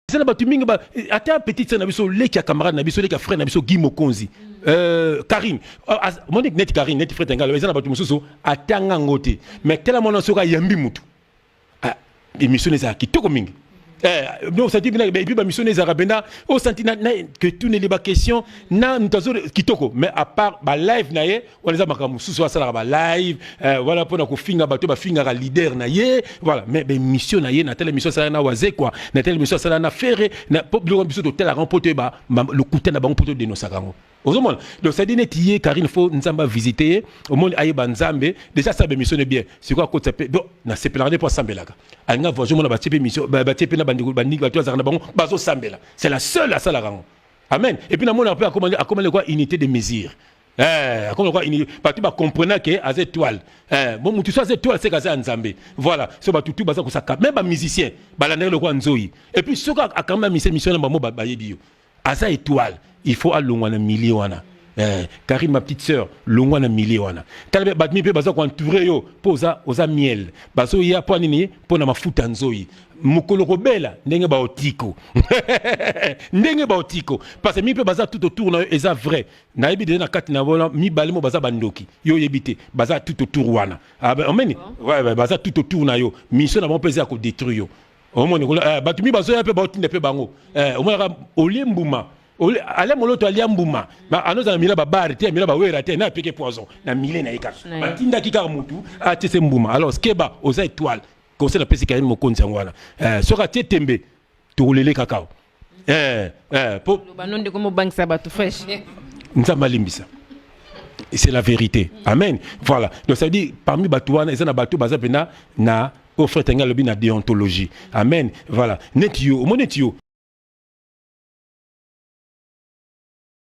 Eza na bato mingi ba ata petite sœur na biso, leki ya camarade na biso, leki ya frère na biso Guy Mokonzi, Karine, omoni neti Karine, neti frère Tengalo. Eza na bato mosusu atanga yango te, mais tala mwana, soki ayambi mutu, ah, émission ezala kitoko mingi. Donc ça dit et puis ba mission ezalaka mpenza osanti ke tuneli ba question na moto azo kitoko. Mais à part ba live na ye wana, eza makambo mosusu asalaka ba live wana mpona kofinga bato bafingaka leader na ye, voilà. Mais baémission na ye, na tala émission asalaka na Wazekwa, na tala émission asalaka na Ferre, po biloko biso totalaka mpo toyeba lokuta na bango, mpo todénonçaka yango. Ozomona, donc ça dit neti ye Karine, faut Nzambe avisite ye. Omoni, ayeba Nzambe déjà, asala baémission ne bien. Sikoyo akotisa mpe bon, nasepelaka nde mpo asambelaka, alinga voyage. Omona batie mpe émission, batie mpe na bandeko bandingi, bato azalaka na bango bazosambela. C'est la seule asalaka yango, amen. Et puis namona mpe akoma lekwa unité de mesure. Akoma lokwa bato bacomprena ke aza étoile. Bon, mutu so aza étoile, seka aza ya Nzambe, voilà. So bato tu baza kosaka, même bamusicien balandaki lokwa nzoi. Et puis soki akamba bamusicien, mission na bango, bayebi yo aza étoile. Il faut alongwa na milieu wana. Karine, ma petite sœur, longwa na milieu wana. Tala bato mi mpe baza koentoure yo mpo oza miel, bazoya mpo nini? Mpo na mafuta nzoi. Mokolo kobela ndenge baotiko, ndenge baotiko, parce que mi mpe baza tout autour na yo. Eza vrai, nayebi deja na kati na bona mibale mo baza bandoki, yo oyebi te, baza tout autour wana. Ah, ben, omeni, ouais, baza tout autour na yo, mission na bango mpe eza ya kodétruire yo. Omoni bato mi bazoya mpe baotinda mpe bango. Omonaka olie mbuma, ale moloto alia mbuma, anozala mila babare te, mila bawera te, na apeke poison na mile na ye kaka. Batindaki kaka mutu atie se mbuma. Alors keba, oza étoile. Conseil napesi Karine Mokonzi yango wana. Soki atie tembe, tokolele kaka po Bano ndeko mobangisa bato fresh. Nzambe alimbisa, c'est la vérité, amen. Voilà, donc ça veut dire parmi bato wana, eza na bato baza mpena na oyo frère Tenga alobi na déontologie, amen. Voilà, neti yo, omoni neti yo.